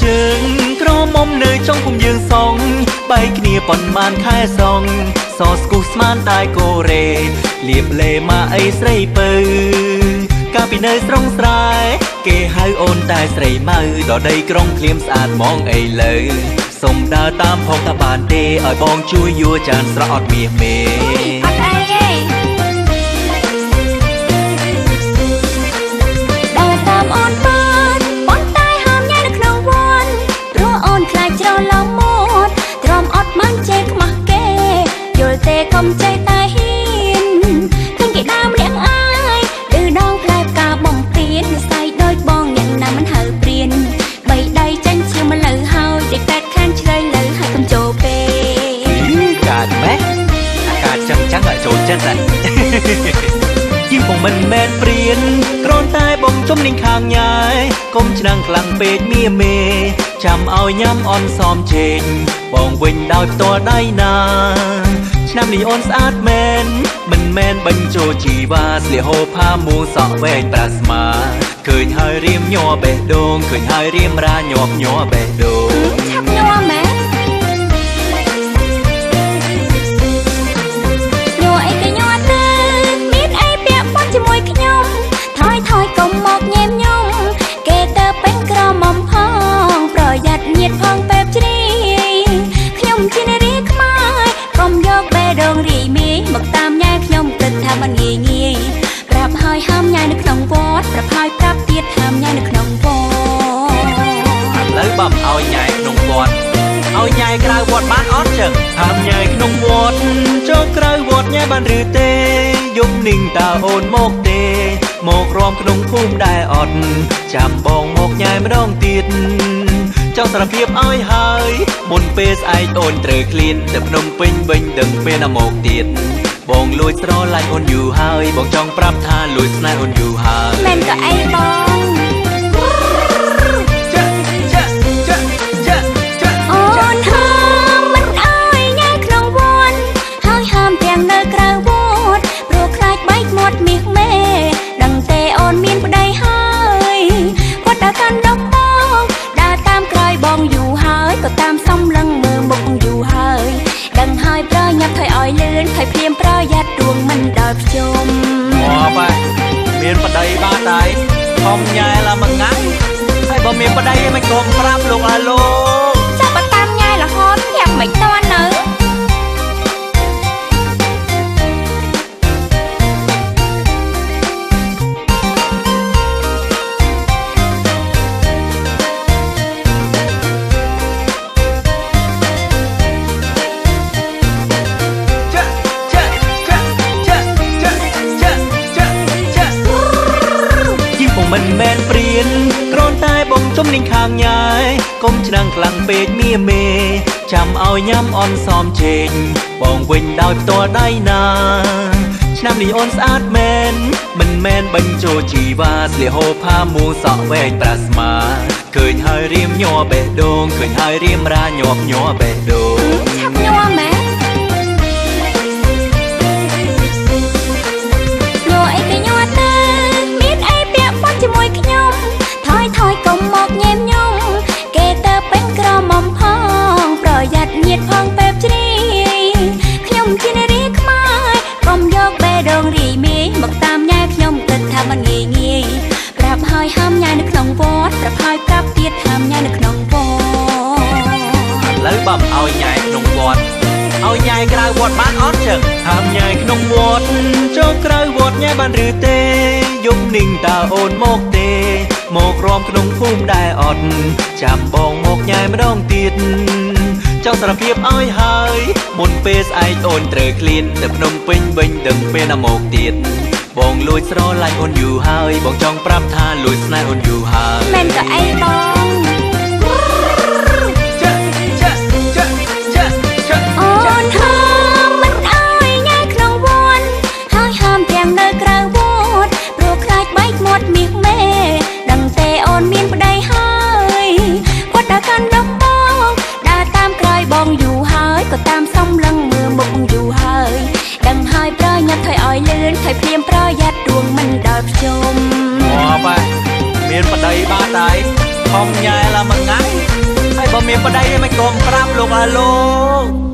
ជើងក្រមុំនៅចុងភូមិយើងសងបែកគ្នាប៉ុន្មានខែសងសស្គូស្មានតែកូរ៉េលៀបលេមកអីស្រីពៅកាលពីនៅស្រងស្រែគេហៅអូនតែស្រីម៉ៅដល់ដីក្រុងភ្លៀមស្អាតហ្មងអីលើសុំដើរតាមផងថាបានទេឲ្យបងជួយយួរចានស្រក់អត់មាសមេ អត់អីទេដើរតាមអូនបានប៉ុន្តែហាមញ៉ែនៅក្នុងវត្តព្រោះអូនខ្លាចច្រឡំមាត់ទ្រាំអត់បានជេរខ្មាស់គេយល់ទេកុំចេះតែហ៊ានឃើញគេដើមលៀងអាយឌឺដងផ្លែផ្កាបំពេញនិស័យដូចបងអ្នកណាមិនហៅព្រានបីដៃចាញ់ជាម្លូវហើយដេកតែខានឆ្លើយលើហើយកុំចូលពេ កាចម៉េះអាកាចចឹងចឹងឲ្យចូលចិត្តហ่ะ ជាងបងមិនមែនព្រានគ្រាន់តែបងជំនាញខាងញ៉ែកុំឆ្នាំងខ្លាំងពេកមៀមេចាំឲ្យញ៉ាំអន់សមជេងបងវិញដោយផ្ទាល់ដៃណាឆ្នាំនេះអូនស្អាតមែនមិនមែនបញ្ចូលជីវ៉ាស្លៀកហូផាមួងសក់វែងប្រាស្មាឃើញហើយរៀមញ័របេះដូងឃើញហើយរៀមរាញាប់ញ័របេះដូង ឆាប់ញ័រមែនញ័រអីក៏ញ័រទៅមានអីពាក់ព័ន្ធជាមួយខ្ញុំថយថយកុំមកញែមញំគេទៅពេញក្រមុំផងប្រយ័ត្នញាតផងពេបជ្រាយខ្ញុំជានារីខ្មែរកុំយកបេះដូងរាយមាយមកតាមញ៉ែខ្ញុំគិតថាมันងាយងាយប្រាប់ហើយហាមញ៉ែនៅក្នុងវត្តប្រាប់ហើយប្រាប់ទៀតហាមញ៉ែនៅក្នុងវត្ត ឥឡូវបើមិនឲ្យញ៉ែក្នុងវត្តឲ្យញ៉ែក្រៅវត្តបានអត់ចឹងហាមញ៉ែក្នុងវត្តចូលក្រៅវត្តញ៉ែបានឬទេយប់នេះតើអូនមកទេមករំក្នុងភូមិដែរអត់ចាំបងមកញ៉ែម្ដងទៀតចង់សារភាពឲ្យហើយមុនពេលស្អែកអូនត្រូវឃ្លានទៅភ្នំពេញវិញដឹងពេលណាមកទៀតបងលួចស្រឡាញ់អូនយូរហើយបងចង់ប្រាប់ថាលួចស្នេហ៍អូនយូរហើយ មែនក៏អីបង ចាចាចាចាចា អូនហាមមិនអើយញ៉ែក្នុងវត្តហើយហាមទាំងនៅក្រៅវត្តព្រោះខ្លាចបែកមាត់មាសមេដឹងទេអូនមានប្តីហើយគាត់ដើរកាន់ដបងដើរតាមក្រោយបងយូរហើយក៏តាមសំឡឹងមើលមុខយូរហើយដឹងហើយប្រញាប់ថយឲ្យលឿនថយភ្លាមប្រយ័ត្នដួងមិនដល់ភ្ជុំ ងាប់ហើយមានប្តីបាត់ហើយខំញ៉ែឡាមួយថ្ងៃហើយបើមានប្តីឯងមិនក៏ប្រាប់លោកអាលោក ចាប់បើតាមញ៉ែរហូតប្រាប់មិនតាន់នៅ ចាចាចាចាចាចាចាចាជាងបងមិនមែនព្រានគ្រាន់តែបងជំនាញខាងញ៉ែកុំឆ្នាំងខ្លាំងពេកមៀមេចាំឲ្យញ៉ាំអន់សមជេងបងវិញដោយផ្ទាល់ដៃណាឆ្នាំនេះអូនស្អាតមែនមិនមែនបញ្ចូលជីវ៉ាស្លៀកហូផាមួងសក់វែងប្រាស្មាឃើញហើយរៀមញ័របេះដូងឃើញហើយរៀមរាញាប់ញ័របេះដូង ឆាប់ញ័រមែនញ័រអីក៏ញ័រទៅមានអីពាក់ព័ន្ធជាមួយខ្ញុំថយថយកុំមកញែមញំគេទៅពេញក្រមុំផងប្រយ័ត្នញាតផងពេបជ្រាយខ្ញុំជានារីខ្មែរកុំយកបេះដូងរាយមាយមកតាមញ៉ែខ្ញុំគិតថាมันងាយងាយប្រាប់ហើយហាមញ៉ែនៅក្នុងវត្តប្រាប់ហើយប្រាប់ទៀតហាមញ៉ែនៅក្នុងវត្ត ឥឡូវបើមិនឲ្យញ៉ែក្នុងវត្តឲ្យញ៉ែក្រៅវត្តបានអត់ចឹងហាមញ៉ែក្នុងវត្តចូលក្រៅវត្តញ៉ែបានឬទេយប់នេះតើអូនមកទេមករំក្នុងភូមិដែរអត់ចាំបងមកញ៉ែម្ដងទៀតចង់សារភាពឲ្យហើយមុនពេលស្អែកអូនត្រូវឃ្លានទៅភ្នំពេញវិញដឹងពេលណាមកទៀតបងលួចស្រឡាញ់អូនយូរហើយបងចង់ប្រាប់ថាលួចស្នេហ៍អូនយូរហើយ មែនក៏អីបង ចាចាចាចាចា អូនហាមមិនអើយញ៉ែក្នុងវត្តហើយហាមទាំងនៅក្រៅវត្តព្រោះខ្លាចបែកមាត់មាសមេដឹងទេអូនមានប្តីហើយគាត់ដើរកាន់ដបងដើរតាមក្រោយបងយូរហើយក៏តាមសំឡឹងមើលមុខយូរហើយដឹងហើយប្រញាប់ថយឲ្យលឿនថយភ្លាមប្រយ័ត្នដួងមិនដល់ភ្ជុំ ងាប់ហើយមានប្តីបាត់ហើយ ខំញ៉ែឡាមួយថ្ងៃហើយបើមានប្តីឯងមិនក៏ប្រាប់លោកអាលោក។